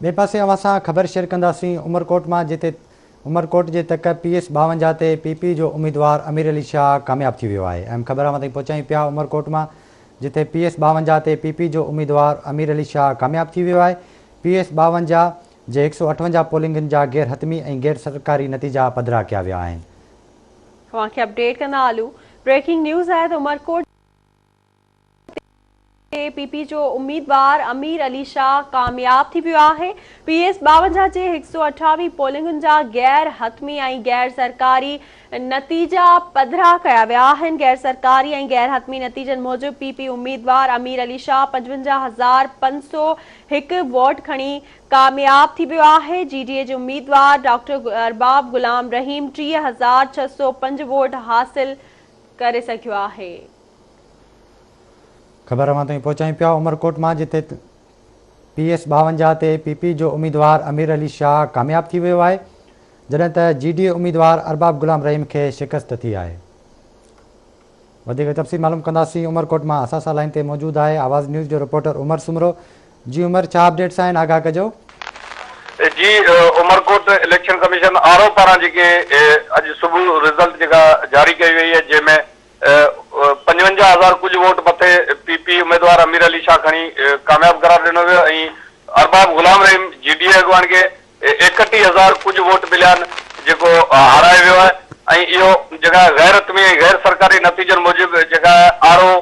ٻئي پاسي اوهان سان خبر شيئر ڪنداسين عمرڪوٽ مان جتي عمرڪوٽ جي تڪ پي ايس 52 تي پي پي جو اميدوار امير علي شاهه ڪامياب ٿي ويو آهي. اهم خبر اوهان تائين پهچايون پيا عمرڪوٽ مان جتي پي ايس 52 تي پي پي جو اميدوار امير علي شاهه ڪامياب ٿي ويو آهي. پي ايس 52 جي 158 پولنگن جا غير حتمي ۽ غير سرڪاري نتيجا پڌرا ڪيا ويا آهن. اوهان کي اپڊيٽ ڪندا هلون بريڪنگ نيوز آهي ته عمرڪوٽ تي پي پي جو اميدوار امير علي شاهه ڪامياب ٿي ويو آهي. پي ايس 52 جي 128 پولنگن جا غير حتمي ۽ غير سرڪاري نتيجا پڌرا ڪيا ويا آهن. غير سرڪاري ۽ غير حتمي نتيجن موجب پي پي اميدوار امير علي شاهه 55501 ووٽ کڻي ڪامياب ٿي ويو آهي. جي ڊي اي جي اميدوار ڊاڪٽر ارباب غلام رحيم 30605 ووٽ حاصل ڪري سگهيو آهي. خبر اوهان تائين پهچايون پيا عمرڪوٽ مان جتي پي ايس 52 تي پي پي جو اميدوار امير علي شاهه ڪامياب ٿي ويو آهي جڏهن ته جي ڊي اي اميدوار ارباب غلام رحيم کي شڪست ٿي آهي. وڌيڪ تفصيل معلوم ڪنداسين عمرڪوٽ مان اسان سان لائين تي موجود آهي آواز نيوز جو رپورٽر عمر سومرو جي عمر ڇا اپڊيٽس آهن آگاهه ڪجو. جي Umerkot election commission R O پاران جيڪي اڄ صبح رزلٽ جيڪا جاري ڪئي وئي آهي جنهن ۾ 55 هزار ڪجهه ووٽ مٿي پي پي اميدوار امير علي شاهه کڻي ڪامياب قرار ڏنو ويو ۽ ارباب غلام رحيم جي ڊي اي اڳواڻ کي 31 هزار ڪجهه ووٽ مليا آهن جيڪو هارائي ويو آهي ۽ اهو جيڪا غير حتمي ۽ غير سرڪاري نتيجن موجب جيڪا آر او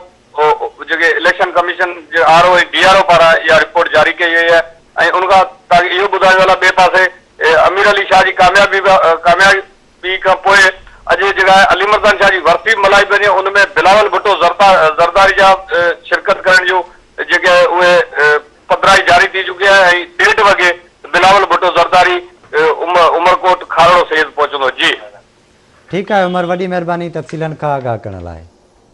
جيڪي اليڪشن ڪميشن جي R O ۽ D R O پاران اها رپورٽ جاري ڪئي وئي آهي ۽ ان کان توهان کي اهو ٻڌايو ويو آهي ٻئي پاسي امير علي شاهه جي ڪاميابي ڪاميابي پي کان پوء اڄ جيڪا علي مردان شاهه جي ورسي ملهائي پئي وڃي ان ۾ بلاول ڀٽو زرداري جا شرڪت ڪرڻ جون جيڪي اهي پڌرائي جاري ٿي چڪي آهي ۽ ڏيڍ وڳي بلاول ڀٽو زرداري عمرڪوٽ کارڙو سيد پهچندو جي. ٺيڪ آهي عمر وڏي مهرباني تفصيلن کان آگاهه ڪرڻ لاء.